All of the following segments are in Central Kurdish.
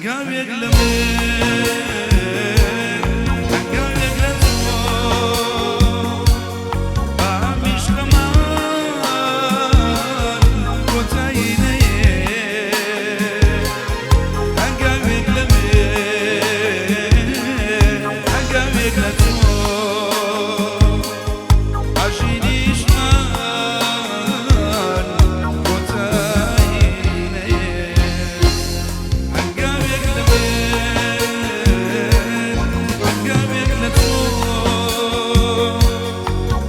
هەنگاوێک لە من، هەنگاوێک لە تۆ، با هەمیشەمان کۆتایی نەیێ. هەنگاوێک لە من، هەنگاوێک لە تۆ، ئاژینیشمان کۆتایی نەیێ. هەنگاوێک لە من، هەنگاوێک لە تۆ،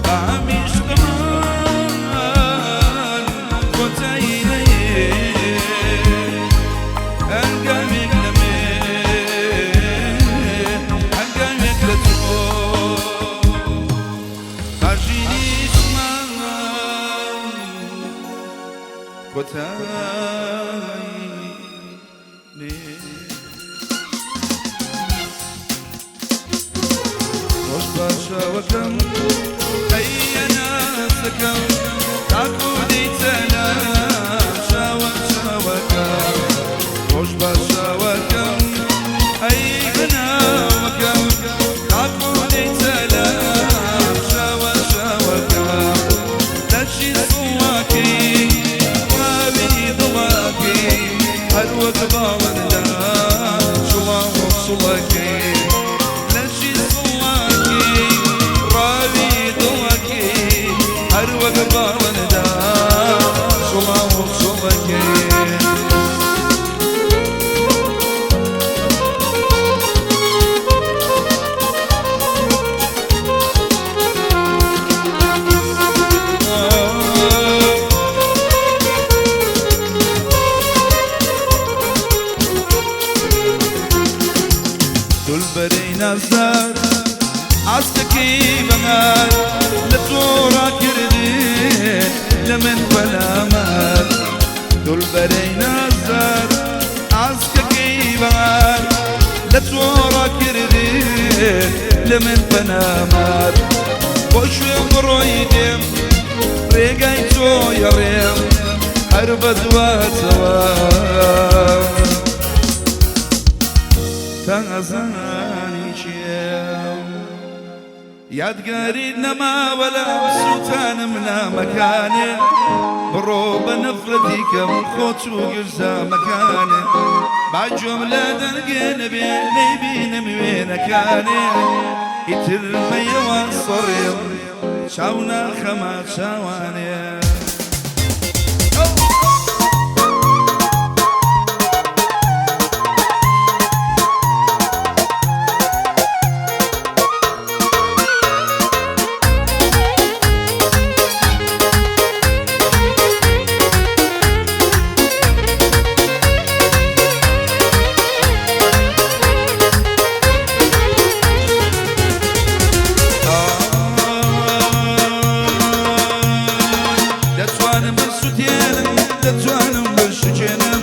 با هەمیشەمان کۆتایی نەیێ. هەنگاوێک لە من، هەنگاوێک لە تۆ، با ژینیشمان کۆتایی نەیێ. ڕۆژ پاشاوەکەم ئەی ئەناسەکەم تاکو دێیتە لام چاوە چاوەکەم ڕۆژ پاشاوەکەم ئەی هەناوەکەم تاکو دێیتە لام چاوە چاوەکەم لەشی سڵاکەی ڕاوی دڵاکەی هەر وەک باڵندا چڵاو چڵەکەی لەشی سڵاکەی ڕاوی دڵەکەی هەر وەک باڵندا چڵاو چڵەکەی. دولبەرەی نازدار ئاستەکەی بەهار لە تۆ ڕاکردن لە من پەلامار دولبەرەی نازدار ئاسکەکەی بەهار لە تۆ ڕاکردن لە من پەنامار بۆ شوێن بڕۆی دێم ڕێگای تۆیە ڕێم هەر بە دواتەوە تا ئەزانی کێم یادگاریت نەماوە لام سووتانم نامەکانێ بڕۆ بە نەفرەتی کەم خۆت و گرزامەکانێ با گوێم لە دەنگێ نەبێ نەیبینم وێنەکانێ ئیتر مەیەوە سەڕێم چاو ناخەمە چاوانێ. دەتوانم بسوتێنم دەتوانم بشکێنم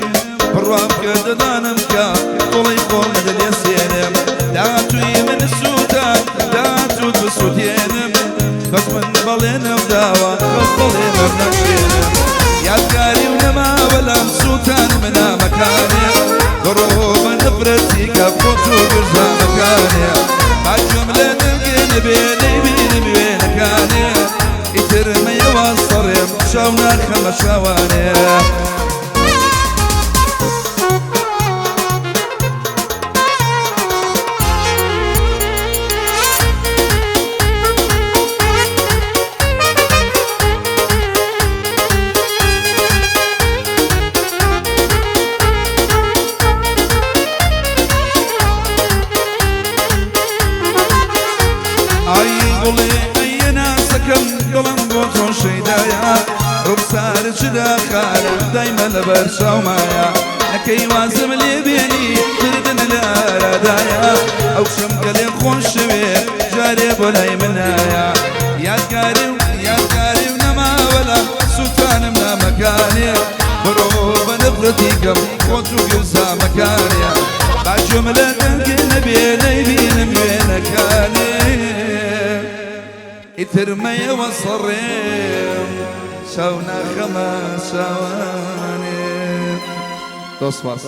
بڕوام کە دەدانم کە تۆڵەی خۆم دەلێسێنم داهاتووی من سووتان داهاتووت بسووتێنم بەس من بەڵێنم داوە کەس بەڵێنم نەشێنم یادگاری و نەماوە لام سووتان منامەکانێ بڕۆ بە نەفرەتی کە خۆت و گرزامەکانێ با گوێم لە دەنگێ نەبێ نەیبینم وێنەکانێ ئیتر مەیەوە سەڕێم چاو ناخەمە چاوانێ. ئای گوڵێ ئەی ناسەکەم دڵم بۆ تۆ شەیدایە ڕوخسار چدا خارە دایمە لەبەر چاومایە نەکەی وازم لێ بێنی مردن لە ئارادایە ئەو شەمکە لێم خۆشەوێ جارێ بۆ لای منایە یادگاری و یادگاری و نەماوە لە سووتانم نامەکانێ بڕۆ بە نەفرەتی کەم خۆت و گرزامەکانێ با گوێم لە دەنگێ نەبێ نەیبینم وێنەکانێ ئیتر مەیەوە سەڕێم چاو ناخەمە چاوانێ. دۆست سپاس.